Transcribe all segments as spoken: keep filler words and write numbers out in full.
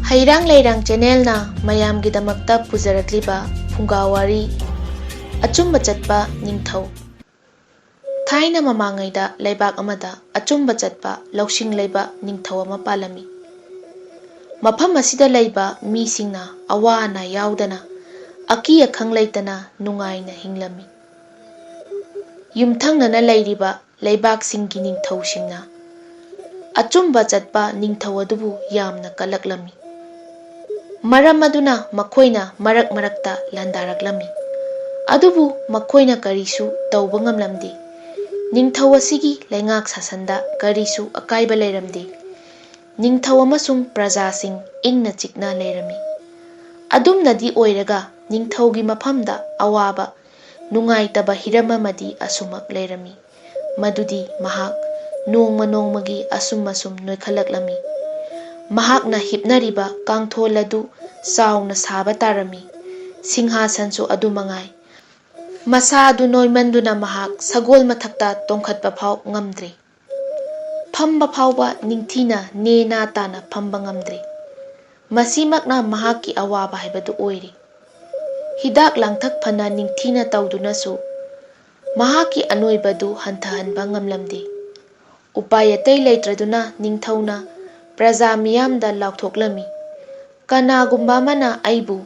ꯍꯩꯔꯥꯡ ꯂꯩꯔꯥꯡ ꯆꯦꯅꯦꯜꯅ ꯃꯌꯥꯝꯒꯤꯗꯃꯛꯇ ꯄꯨꯖꯔꯛꯂꯤꯕ ꯐꯨꯡꯒꯥ ꯋꯥꯔꯤ, ꯑꯆꯨꯝꯕ ꯆꯠꯄ ꯅꯤꯡꯊꯧ꯫ ꯊꯥꯏꯅ ꯃꯃꯥꯡꯉꯩꯗ ꯂꯩꯕꯥꯛ ꯑꯃꯗ ꯑꯆꯨꯝꯕ ꯆꯠꯄ ꯂꯧꯁꯤꯡ ꯂꯩꯕ ꯅꯤꯡꯊꯧ ꯑꯃ ꯄꯥꯜꯂꯝꯃꯤ꯫ ꯃꯐꯝ ꯑꯁꯤꯗ ꯂꯩꯕ ꯃꯤꯁꯤꯡꯅ ꯑꯋꯥ ꯑꯅꯥ ꯌꯥꯎꯗꯅ ꯑꯀꯤ ꯑꯈꯪ ꯂꯩꯇꯅ ꯅꯨꯡꯉꯥꯏꯅ ꯍꯤꯡꯂꯝꯃꯤ꯫ ꯌꯨꯝꯊꯪꯅꯅ ꯂꯩꯔꯤꯕ ꯂꯩꯕꯥꯛꯁꯤꯡꯒꯤ ꯅꯤꯡꯊꯧꯁꯤꯡꯅ ꯑꯆꯨꯝꯕ ꯆꯠꯄ ꯅꯤꯡꯊꯧ ꯑꯗꯨꯕꯨ ꯌꯥꯝꯅ ꯀꯜꯂꯛꯂꯝꯃꯤ꯫ ꯃꯔꯝ ꯑꯗꯨꯅ ꯃꯈꯣꯏꯅ ꯃꯔꯛ ꯃꯔꯛꯇ ꯂꯥꯟꯗꯥꯔꯛꯂꯝꯃꯤ꯫ ꯑꯗꯨꯕꯨ ꯃꯈꯣꯏꯅ ꯀꯔꯤꯁꯨ ꯇꯧꯕ ꯉꯝꯂꯝꯗꯦ꯫ ꯅꯤꯡꯊꯧ ꯑꯁꯤꯒꯤ ꯂꯩꯉꯥꯛ ꯁꯥꯁꯟꯗ ꯀꯔꯤꯁꯨ ꯑꯀꯥꯏꯕ ꯂꯩꯔꯝꯗꯦ꯫ ꯅꯤꯡꯊꯧ ꯑꯃꯁꯨꯡ ꯄ꯭ꯔꯖꯥꯁꯤꯡ ꯏꯪꯅ ꯆꯤꯛꯅ ꯂꯩꯔꯝꯃꯤ꯫ ꯑꯗꯨꯝꯅꯗꯤ ꯑꯣꯏꯔꯒ ꯅꯤꯡꯊꯧꯒꯤ ꯃꯐꯝꯗ ꯑꯋꯥꯕ, ꯅꯨꯡꯉꯥꯏꯇꯕ ꯍꯤꯔꯝ ꯑꯃꯗꯤ ꯑꯁꯨꯃꯛ ꯂꯩꯔꯝꯃꯤ꯫ ꯃꯗꯨꯗꯤ ꯃꯍꯥꯛ ꯅꯣꯡꯃ ꯅꯣꯡꯃꯒꯤ ꯑꯁꯨꯝ ꯑꯁꯨꯝ ꯅꯣꯏꯈꯠꯂꯛꯂꯝꯃꯤ꯫ ꯃꯍꯥꯛꯅ ꯍꯤꯞꯅꯔꯤꯕ ꯀꯥꯡꯊꯣꯜ ꯑꯗꯨ ꯆꯥꯎꯅ ꯁꯥꯕ ꯇꯥꯔꯝꯃꯤ꯫ ꯁꯤꯡꯍꯥꯁꯟꯁꯨ ꯑꯗꯨ ꯃꯉꯥꯏ꯫ ꯃꯁꯥ ꯑꯗꯨ ꯅꯣꯏꯃꯟꯗꯨꯅ ꯃꯍꯥꯛ ꯁꯒꯣꯜ ꯃꯊꯛꯇ ꯇꯣꯡꯈꯠꯄ ꯐꯥꯎ ꯉꯝꯗ꯭ꯔꯦ꯫ ꯐꯝꯕ ꯐꯥꯎꯕ ꯅꯤꯡꯊꯤꯅ ꯅꯦ ꯅꯥ ꯇꯥꯅ ꯐꯝꯕ ꯉꯝꯗ꯭ꯔꯦ꯫ ꯃꯁꯤꯃꯛꯅ ꯃꯍꯥꯛꯀꯤ ꯑꯋꯥꯕ ꯍꯥꯏꯕꯗꯨ ꯑꯣꯏꯔꯦ꯫ ꯍꯤꯗꯥꯛ ꯂꯥꯡꯊꯛ ꯐꯅ ꯅꯤꯡꯊꯤꯅ ꯇꯧꯗꯨꯅꯁꯨ ꯃꯍꯥꯛꯀꯤ ꯑꯅꯣꯏꯕꯗꯨ ꯍꯟꯊꯍꯟꯕ ꯉꯝꯂꯝꯗꯦ꯫ ꯎꯄꯥꯏ ꯑꯇꯩ ꯂꯩꯇ꯭ꯔꯗꯨꯅ ꯅꯤꯡꯊꯧꯅ ꯄ꯭ꯔꯖꯥ ꯃꯤꯌꯥꯝꯗ ꯂꯥꯎꯊꯣꯛꯂꯝꯃꯤ, "ꯀꯅꯥꯒꯨꯝꯕ ꯑꯃꯅ ꯑꯩꯕꯨ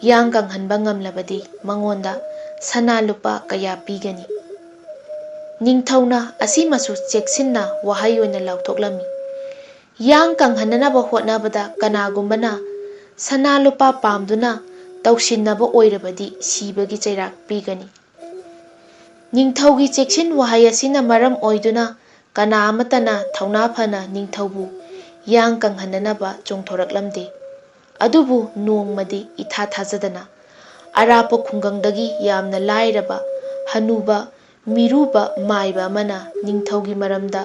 ꯌꯥꯡ ꯀꯪꯍꯟꯕ ꯉꯝꯂꯕꯗꯤ ꯃꯉꯣꯟꯗ ꯁꯅꯥ ꯂꯨꯄꯥ ꯀꯌꯥ ꯄꯤꯒꯅꯤ?" ꯅꯤꯡꯊꯧꯅ ꯑꯁꯤꯃꯁꯨ ꯆꯦꯛꯁꯤꯟꯅ ꯋꯥꯍꯩ ꯑꯣꯏꯅ ꯂꯥꯎꯊꯣꯛꯂꯝꯃꯤ, "ꯌꯥꯡ ꯀꯪꯍꯟꯅꯅꯕ ꯍꯣꯠꯅꯕꯗ ꯀꯅꯥꯒꯨꯝꯕꯅ ꯁꯅꯥ ꯂꯨꯄꯥ ꯄꯥꯝꯗꯨꯅ ꯇꯧꯁꯤꯟꯅꯕ ꯑꯣꯏꯔꯕꯗꯤ ꯁꯤꯕꯒꯤ ꯆꯩꯔꯥꯛ ꯄꯤꯒꯅꯤ"꯫ ꯅꯤꯡꯊꯧꯒꯤ ꯆꯦꯛꯁꯤꯟ ꯋꯥꯍꯩ ꯑꯁꯤꯅ ꯃꯔꯝ ꯑꯣꯏꯗꯨꯅ ꯀꯅꯥ ꯑꯃꯠꯇꯅ ꯊꯧꯅꯥ ꯐꯅ ꯅꯤꯡꯊꯧꯕꯨ ꯌꯥꯡ ꯀꯪꯍꯟꯅꯅꯕ ꯆꯣꯡꯊꯣꯔꯛꯂꯝꯗꯦ꯫ ꯑꯗꯨꯕꯨ ꯅꯣꯡꯃꯗꯤ ꯏꯊꯥ ꯊꯥꯖꯗꯅ ꯑꯔꯥꯞꯄ ꯈꯨꯡꯒꯪꯗꯒꯤ ꯌꯥꯝꯅ ꯂꯥꯏꯔꯕ ꯍꯅꯨꯕ ꯃꯤꯔꯨꯕ ꯃꯥꯏꯕ ꯑꯃꯅ ꯅꯤꯡꯊꯧꯒꯤ ꯃꯔꯝꯗ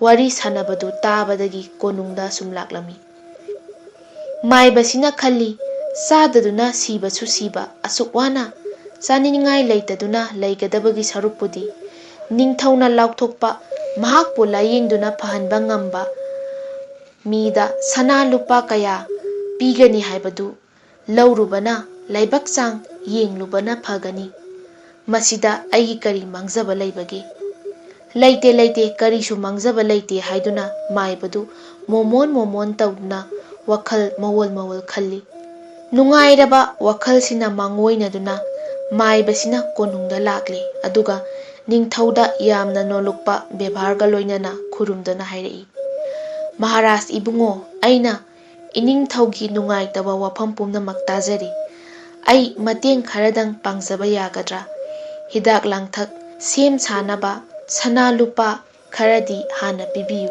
ꯋꯥꯔꯤ ꯁꯥꯟꯅꯕꯗꯨ ꯇꯥꯕꯗꯒꯤ ꯀꯣꯅꯨꯡꯗ ꯁꯨꯝ ꯂꯥꯛꯂꯝꯃꯤ꯫ ꯃꯥꯏꯕꯁꯤꯅ ꯈꯜꯂꯤ, ꯆꯥꯗꯗꯨꯅ ꯁꯤꯕꯁꯨ ꯁꯤꯕ, ꯑꯁꯨꯛ ꯋꯥꯅ ꯆꯥꯅꯤꯡꯉꯥꯏ ꯂꯩꯇꯗꯨꯅ ꯂꯩꯒꯗꯕꯒꯤ ꯁꯔꯨꯛꯄꯨꯗꯤ ꯅꯤꯡꯊꯧꯅ ꯂꯥꯎꯊꯣꯛꯄ, ꯃꯍꯥꯛꯄꯨ ꯂꯥꯌꯦꯡꯗꯨꯅ ꯐꯍꯟꯕ ꯉꯝꯕ ꯃꯤꯗ ꯁꯅꯥ ꯂꯨꯄꯥ ꯀꯌꯥ ꯄꯤꯒꯅꯤ ꯍꯥꯏꯕꯗꯨ ꯂꯧꯔꯨꯕꯅ ꯂꯥꯏꯕꯛ ꯆꯥꯡ ꯌꯦꯡꯂꯨꯕꯅ ꯐꯒꯅꯤ꯫ ꯃꯁꯤꯗ ꯑꯩꯒꯤ ꯀꯔꯤ ꯃꯥꯡꯖꯕ ꯂꯩꯕꯒꯦ? ꯂꯩꯇꯦ, ꯂꯩꯇꯦ, ꯀꯔꯤꯁꯨ ꯃꯥꯡꯖꯕ ꯂꯩꯇꯦ ꯍꯥꯏꯗꯨꯅ ꯃꯥꯏꯕꯗꯨ ꯃꯣꯃꯣꯟ ꯃꯣꯃꯣꯟ ꯇꯧꯗꯨꯅ ꯋꯥꯈꯜ ꯃꯋꯣꯜ ꯃꯋꯣꯜ ꯈꯜꯂꯤ꯫ ꯅꯨꯡꯉꯥꯏꯔꯕ ꯋꯥꯈꯜꯁꯤꯅ ꯃꯥꯡꯑꯣꯏꯅꯗꯨꯅ ꯃꯥꯏꯕꯁꯤꯅ ꯀꯣꯅꯨꯡꯗ ꯂꯥꯛꯂꯦ꯫ ꯑꯗꯨꯒ ꯅꯤꯡꯊꯧꯗ ꯌꯥꯝꯅ ꯅꯣꯜꯂꯨꯛꯄ ꯕꯦꯕꯥꯔꯒ ꯂꯣꯏꯅꯅ ꯈꯨꯔꯨꯝꯗꯨꯅ ꯍꯥꯏꯔꯛꯏ, "ꯃꯍꯥꯔꯥꯖ ꯏꯕꯨꯡꯉꯣ, ꯑꯩꯅ ꯏꯅꯤꯡꯊꯧꯒꯤ ꯅꯨꯡꯉꯥꯏꯇꯕ ꯋꯥꯐꯝ ꯄꯨꯝꯅꯃꯛ ꯇꯥꯖꯔꯤ꯫ ꯑꯩ ꯃꯇꯦꯡ ꯈꯔꯗꯪ ꯄꯥꯡꯖꯕ ꯌꯥꯒꯗ꯭ꯔꯥ? ꯍꯤꯗꯥꯛ ꯂꯥꯡꯊꯛ ꯁꯦꯝ ꯁꯥꯅꯕ ꯁꯅꯥ ꯂꯨꯄꯥ ꯈꯔꯗꯤ ꯍꯥꯟꯅ ꯄꯤꯕꯤꯌꯨ꯫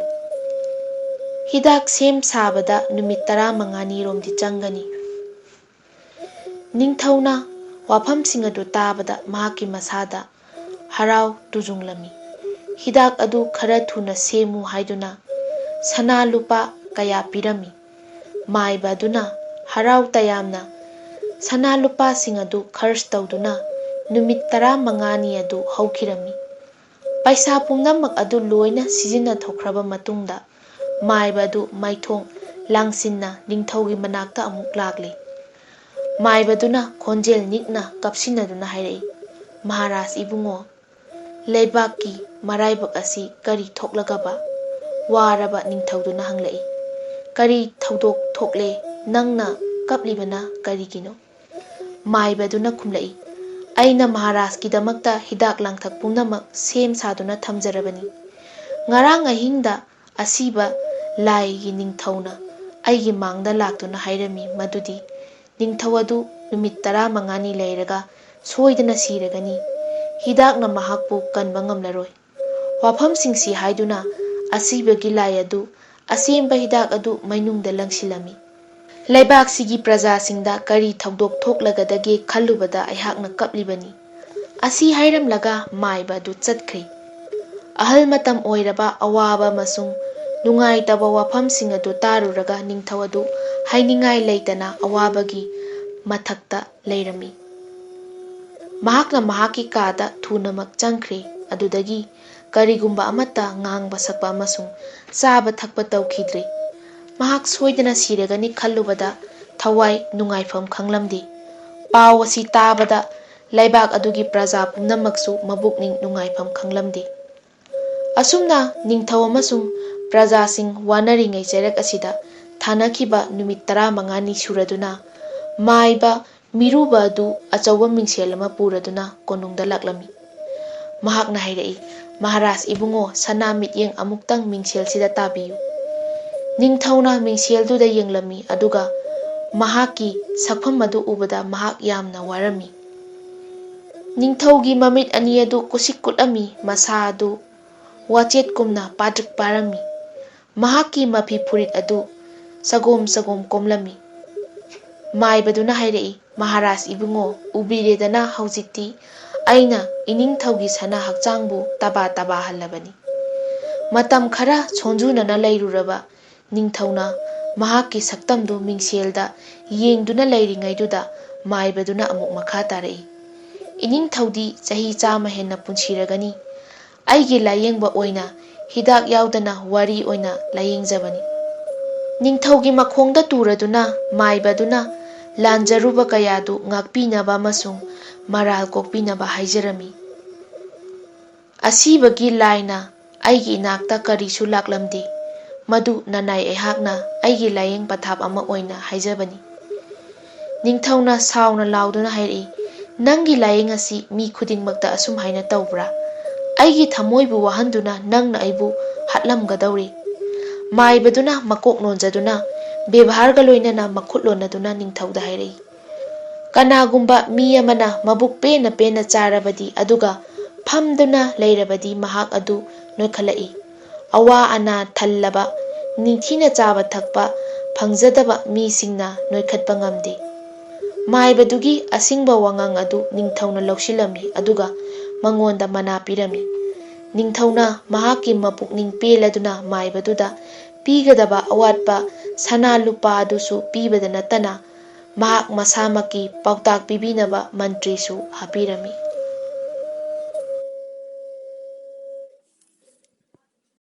ꯍꯤꯗꯥꯛ ꯁꯦꯝ ꯁꯥꯕꯗ ꯅꯨꯃꯤꯠ ꯇꯔꯥꯃꯉꯥꯅꯤꯔꯣꯝꯗꯤ ꯆꯪꯒꯅꯤ꯫" ꯅꯤꯡꯊꯧꯅ ꯋꯥꯐꯝꯁꯤꯡ ꯑꯗꯨ ꯇꯥꯕꯗ ꯃꯍꯥꯛꯀꯤ ꯃꯁꯥꯗ ꯍꯔꯥꯎ ꯇꯨꯖꯨꯡꯂꯝꯃꯤ꯫ ꯍꯤꯗꯥꯛ ꯑꯗꯨ ꯈꯔ ꯊꯨꯅ ꯁꯦꯝꯃꯨ ꯍꯥꯏꯗꯨꯅ ꯁꯅꯥ ꯂꯨꯄꯥ ꯀꯌꯥ ꯄꯤꯔꯝꯃꯤ꯫ ꯃꯥꯏꯕ ꯑꯗꯨꯅ ꯍꯔꯥꯎ ꯇꯌꯥꯝꯅ ꯁꯅꯥ ꯂꯨꯄꯥꯁꯤꯡ ꯑꯗꯨ ꯈꯔꯆ ꯇꯧꯗꯨꯅ ꯅꯨꯃꯤꯠ ꯇꯔꯥꯃꯉꯥꯅꯤ ꯑꯗꯨ ꯍꯧꯈꯤꯔꯝꯃꯤ꯫ ꯄꯩꯁꯥ ꯄꯨꯝꯅꯃꯛ ꯑꯗꯨ ꯂꯣꯏꯅ ꯁꯤꯖꯤꯟꯅꯊꯣꯛꯈ꯭ꯔꯕ ꯃꯇꯨꯡꯗ, ꯃꯥꯏꯕ ꯑꯗꯨ ꯃꯥꯏꯊꯣꯡ ꯂꯥꯡꯁꯤꯟꯅ ꯅꯤꯡꯊꯧꯒꯤ ꯃꯅꯥꯛꯇ ꯑꯃꯨꯛ ꯂꯥꯛꯂꯦ꯫ ꯃꯥꯏꯕꯗꯨꯅ ꯈꯣꯟꯖꯦꯜ ꯅꯤꯛꯅ ꯀꯞꯁꯤꯟꯅꯗꯨꯅ ꯍꯥꯏꯔꯛꯏ, "ꯃꯍꯥꯔꯥꯖ ꯏꯕꯨꯡꯉꯣ, ꯂꯩꯕꯥꯛꯀꯤ ꯃꯔꯥꯏꯕꯛ ꯑꯁꯤ ꯀꯔꯤ ꯊꯣꯛꯂꯒꯕ?" ꯋꯥꯔꯕ ꯅꯤꯡꯊꯧꯗꯨꯅ ꯍꯪꯂꯛꯏ, "ꯀꯔꯤ ꯊꯧꯗꯣꯛ ꯊꯣꯛꯂꯦ? ꯅꯪꯅ ꯀꯞꯂꯤꯕꯅ ꯀꯔꯤꯒꯤꯅꯣ?" ꯃꯥꯏꯕꯗꯨꯅ ꯈꯨꯝꯂꯛꯏ, "ꯑꯩꯅ ꯃꯍꯥꯔꯥꯖꯀꯤꯗꯃꯛꯇ ꯍꯤꯗꯥꯛ ꯂꯥꯡꯊꯛ ꯄꯨꯝꯅꯃꯛ ꯁꯦꯝ ꯁꯥꯗꯨꯅ ꯊꯝꯖꯔꯕꯅꯤ꯫ ꯉꯔꯥꯡ ꯑꯍꯤꯡꯗ ꯑꯁꯤꯕ ꯂꯥꯏꯒꯤ ꯅꯤꯡꯊꯧꯅ ꯑꯩꯒꯤ ꯃꯥꯡꯗ ꯂꯥꯛꯇꯨꯅ ꯍꯥꯏꯔꯝꯃꯤ ꯃꯗꯨꯗꯤ ꯅꯤꯡꯊꯧ ꯑꯗꯨ ꯅꯨꯃꯤꯠ ꯇꯔꯥꯃꯉꯥꯅꯤ ꯂꯩꯔꯒ ꯁꯣꯏꯗꯅ ꯁꯤꯔꯒꯅꯤ꯫ ꯍꯤꯗꯥꯛꯅ ꯃꯍꯥꯛꯄꯨ ꯀꯟꯕ ꯉꯝꯂꯔꯣꯏ꯫" ꯋꯥꯐꯝꯁꯤꯡꯁꯤ ꯍꯥꯏꯗꯨꯅ ꯑꯁꯤꯕꯒꯤ ꯂꯥꯏ ꯑꯗꯨ ꯑꯁꯦꯝꯕ ꯍꯤꯗꯥꯛ ꯑꯗꯨ ꯃꯩꯅꯨꯡꯗ ꯂꯪꯁꯤꯜꯂꯝꯃꯤ꯫ ꯂꯩꯕꯥꯛꯁꯤꯒꯤ ꯄ꯭ꯔꯖꯥꯁꯤꯡꯗ ꯀꯔꯤ ꯊꯧꯗꯣꯛ ꯊꯣꯛꯂꯒꯗꯒꯦ ꯈꯜꯂꯨꯕꯗ ꯑꯩꯍꯥꯛꯅ ꯀꯞꯂꯤꯕꯅꯤ꯫ ꯑꯁꯤ ꯍꯥꯏꯔꯝꯂꯒ ꯃꯥꯏꯕ ꯑꯗꯨ ꯆꯠꯈ꯭ꯔꯦ꯫ ꯑꯍꯜ ꯃꯇꯝ ꯑꯣꯏꯔꯕ ꯑꯋꯥꯕ ꯑꯃꯁꯨꯡ ꯅꯨꯡꯉꯥꯏꯇꯕ ꯋꯥꯐꯝꯁꯤꯡ ꯑꯗꯨ ꯇꯥꯔꯨꯔꯒ ꯅꯤꯡꯊꯧ ꯑꯗꯨ ꯍꯥꯏꯅꯤꯡꯉꯥꯏ ꯂꯩꯇꯅ ꯑꯋꯥꯕꯒꯤ ꯃꯊꯛꯇ ꯂꯩꯔꯝꯃꯤ꯫ ꯃꯍꯥꯛꯅ ꯃꯍꯥꯛꯀꯤ ꯀꯥꯗ ꯊꯨꯅꯃꯛ ꯆꯪꯈ꯭ꯔꯦ꯫ ꯑꯗꯨꯗꯒꯤ ꯀꯔꯤꯒꯨꯝꯕ ꯑꯃꯠꯇ ꯉꯥꯡꯕ ꯁꯛꯄ ꯑꯃꯁꯨꯡ ꯆꯥꯕ ꯊꯛꯄ ꯇꯧꯈꯤꯗ꯭ꯔꯦ꯫ ꯃꯍꯥꯛ ꯁꯣꯏꯗꯅ ꯁꯤꯔꯒꯅꯤ ꯈꯜꯂꯨꯕꯗ ꯊꯋꯥꯏ ꯅꯨꯡꯉꯥꯏꯐꯝ ꯈꯪꯂꯝꯗꯦ꯫ ꯄꯥꯎ ꯑꯁꯤ ꯇꯥꯕꯗ ꯂꯩꯕꯥꯛ ꯑꯗꯨꯒꯤ ꯄ꯭ꯔꯖꯥ ꯄꯨꯝꯅꯃꯛꯁꯨ ꯃꯕꯨꯛꯅꯤꯡ ꯅꯨꯡꯉꯥꯏꯐꯝ ꯈꯪꯂꯝꯗꯦ꯫ ꯑꯁꯨꯝꯅ ꯅꯤꯡꯊꯧ ꯑꯃꯁꯨꯡ ꯄ꯭ꯔꯖꯥꯁꯤꯡ ꯋꯥꯅꯔꯤꯉꯩ ꯆꯩꯔꯛ ꯑꯁꯤꯗ ꯊꯥꯅꯈꯤꯕ ꯅꯨꯃꯤꯠ ꯇꯔꯥꯃꯉꯥꯅꯤ ꯁꯨꯔꯗꯨꯅ ꯃꯥꯏꯕ ꯃꯤꯔꯨꯕ ꯑꯗꯨ ꯑꯆꯧꯕ ꯃꯤꯡꯁꯦꯜ ꯑꯃ ꯄꯨꯔꯗꯨꯅ ꯀꯣꯅꯨꯡꯗ ꯂꯥꯛꯂꯝꯃꯤ꯫ ꯃꯍꯥꯛꯅ ꯍꯥꯏꯔꯛꯏ, "ꯃꯍꯥꯔꯥꯖ ꯏꯕꯨꯡꯉꯣ, ꯁꯅꯥ ꯃꯤꯠꯌꯦꯡ ꯑꯃꯨꯛꯇꯪ ꯃꯤꯡꯁꯦꯜꯁꯤꯗ ꯇꯥꯕꯤꯌꯨ꯫" ꯅꯤꯡꯊꯧꯅ ꯃꯤꯡꯁꯦꯜꯗꯨꯗ ꯌꯦꯡꯂꯝꯃꯤ, ꯑꯗꯨꯒ ꯃꯍꯥꯛꯀꯤ ꯁꯛꯐꯝ ꯑꯗꯨ ꯎꯕꯗ ꯃꯍꯥꯛ ꯌꯥꯝꯅ ꯋꯥꯔꯝꯃꯤ꯫ ꯅꯤꯡꯊꯧꯒꯤ ꯃꯃꯤꯠ ꯑꯅꯤ ꯑꯗꯨ ꯀꯨꯁꯤꯛ ꯀꯨꯠꯂꯝꯃꯤ, ꯃꯁꯥ ꯑꯗꯨ ꯋꯥꯆꯦꯠꯀꯨꯝꯅ ꯄꯥꯗ꯭ꯔꯤꯛ ꯄꯥꯔꯝꯃꯤ꯫ ꯃꯍꯥꯛꯀꯤ ꯃꯐꯤ ꯐꯨꯔꯤꯠ ꯑꯗꯨ ꯆꯒꯣꯝ ꯆꯒꯣꯝ ꯀꯣꯝꯂꯝꯃꯤ꯫ ꯃꯥꯏꯕꯗꯨꯅ ꯍꯥꯏꯔꯛꯏ, "ꯃꯍꯥꯔꯥꯖ ꯏꯕꯨꯡꯉꯣ, ꯎꯕꯤꯔꯦꯗꯅ, ꯍꯧꯖꯤꯛꯇꯤ ꯑꯩꯅ ꯏꯅꯤꯡꯊꯧꯒꯤ ꯁꯅꯥ ꯍꯛꯆꯥꯡꯕꯨ ꯇꯕꯥ ꯇꯕꯥ ꯍꯜꯂꯕꯅꯤ꯫" ꯃꯇꯝ ꯈꯔ ꯁꯣꯟꯖꯨꯅꯅ ꯂꯩꯔꯨꯔꯕ ꯅꯤꯡꯊꯧꯅ ꯃꯍꯥꯛꯀꯤ ꯁꯛꯇꯝꯗꯨ ꯃꯤꯡꯁꯦꯜꯗ ꯌꯦꯡꯗꯨꯅ ꯂꯩꯔꯤꯉꯩꯗꯨꯗ ꯃꯥꯏꯕꯗꯨꯅ ꯑꯃꯨꯛ ꯃꯈꯥ ꯇꯥꯔꯛꯏ, "ꯏꯅꯤꯡꯊꯧꯗꯤ ꯆꯍꯤ ꯆꯥꯝꯃ ꯍꯦꯟꯅ ꯄꯨꯟꯁꯤꯔꯒꯅꯤ꯫ ꯑꯩꯒꯤ ꯂꯥꯌꯦꯡꯕ ꯑꯣꯏꯅ ꯍꯤꯗꯥꯛ ꯌꯥꯎꯗꯅ ꯋꯥꯔꯤ ꯑꯣꯏꯅ ꯂꯥꯌꯦꯡꯖꯕꯅꯤ꯫" ꯅꯤꯡꯊꯧꯒꯤ ꯃꯈꯣꯡꯗ ꯇꯨꯔꯗꯨꯅ ꯃꯥꯏꯕꯗꯨꯅ ꯂꯥꯟꯖꯔꯨꯕ ꯀꯌꯥꯗꯨ ꯉꯥꯛꯄꯤꯅꯕ ꯑꯃꯁꯨꯡ ꯃꯔꯥꯜ ꯀꯣꯛꯄꯤꯅꯕ ꯍꯥꯏꯖꯔꯝꯃꯤ꯫ "ꯑꯁꯤꯕꯒꯤ ꯂꯥꯏꯅ ꯑꯩꯒꯤ ꯏꯅꯥꯛꯇ ꯀꯔꯤꯁꯨ ꯂꯥꯛꯂꯝꯗꯦ꯫ ꯃꯗꯨ ꯅꯅꯥꯏ ꯑꯩꯍꯥꯛꯅ ꯑꯩꯒꯤ ꯂꯥꯏꯌꯦꯡ ꯄꯊꯥꯞ ꯑꯃ ꯑꯣꯏꯅ ꯍꯥꯏꯖꯕꯅꯤ꯫" ꯅꯤꯡꯊꯧꯅ ꯁꯥꯎꯅ ꯂꯥꯎꯗꯨꯅ ꯍꯥꯏꯔꯛꯏ, "ꯅꯪꯒꯤ ꯂꯥꯏꯌꯦꯡ ꯑꯁꯤ ꯃꯤ ꯈꯨꯗꯤꯡꯃꯛꯇ ꯑꯁꯨꯝ ꯍꯥꯏꯅ ꯇꯧꯕ꯭ꯔꯥ? ꯑꯩꯒꯤ ꯊꯃꯣꯏꯕꯨ ꯋꯥꯍꯟꯗꯨꯅ ꯅꯪꯅ ꯑꯩꯕꯨ ꯍꯥꯠꯂꯝꯒꯗꯧꯔꯤ꯫" ꯃꯥꯏꯕꯗꯨꯅ ꯃꯀꯣꯛ ꯅꯣꯟꯖꯗꯨꯅ ꯕꯦꯕꯥꯔꯒ ꯂꯣꯏꯅꯅ ꯃꯈꯨꯠ ꯂꯣꯟꯅꯗꯨꯅ ꯅꯤꯡꯊꯧꯗ ꯍꯥꯏꯔꯛꯏ, "ꯀꯅꯥꯒꯨꯝꯕ ꯃꯤ ꯑꯃꯅ ꯃꯕꯨꯛ ꯄꯦꯟꯅ ꯄꯦꯟꯅ ꯆꯥꯔꯕꯗꯤ, ꯑꯗꯨꯒ ꯐꯝꯗꯨꯅ ꯂꯩꯔꯕꯗꯤ, ꯃꯍꯥꯛ ꯑꯗꯨ ꯅꯣꯏꯈꯠꯂꯛꯏ꯫ ꯑꯋꯥ ꯑꯅꯥ ꯊꯜꯂꯕ, ꯅꯤꯡꯊꯤꯅ ꯆꯥꯕ ꯊꯛꯄ ꯐꯪꯖꯗꯕ ꯃꯤꯁꯤꯡꯅ ꯅꯣꯏꯈꯠꯄ ꯉꯝꯗꯦ꯫" ꯃꯥꯏꯕꯗꯨꯒꯤ ꯑꯁꯤꯡꯕ ꯋꯥꯉꯥꯡ ꯑꯗꯨ ꯅꯤꯡꯊꯧꯅ ꯂꯧꯁꯤꯜꯂꯝꯃꯤ, ꯑꯗꯨꯒ ꯃꯉꯣꯟꯗ ꯃꯅꯥ ꯄꯤꯔꯝꯃꯤ꯫ ꯅꯤꯡꯊꯧꯅ ꯃꯍꯥꯛꯀꯤ ꯃꯄꯨꯛꯅꯤꯡ ꯄꯦꯜꯂꯗꯨꯅ ꯃꯥꯏꯕꯗꯨꯗ ꯄꯤꯒꯗꯕ ꯑꯋꯥꯠꯄ ꯁꯅꯥ ꯂꯨꯄꯥ ꯑꯗꯨꯁꯨ ꯄꯤꯕꯗ ꯅꯠꯇꯅ, ꯃꯍꯥꯛ ꯃꯁꯥꯃꯛꯀꯤ ꯄꯥꯎꯇꯥꯛ ꯄꯤꯕꯤꯅꯕ ꯃꯟꯇ꯭ꯔꯤꯁꯨ ꯍꯥꯞꯄꯤꯔꯝꯃꯤ꯫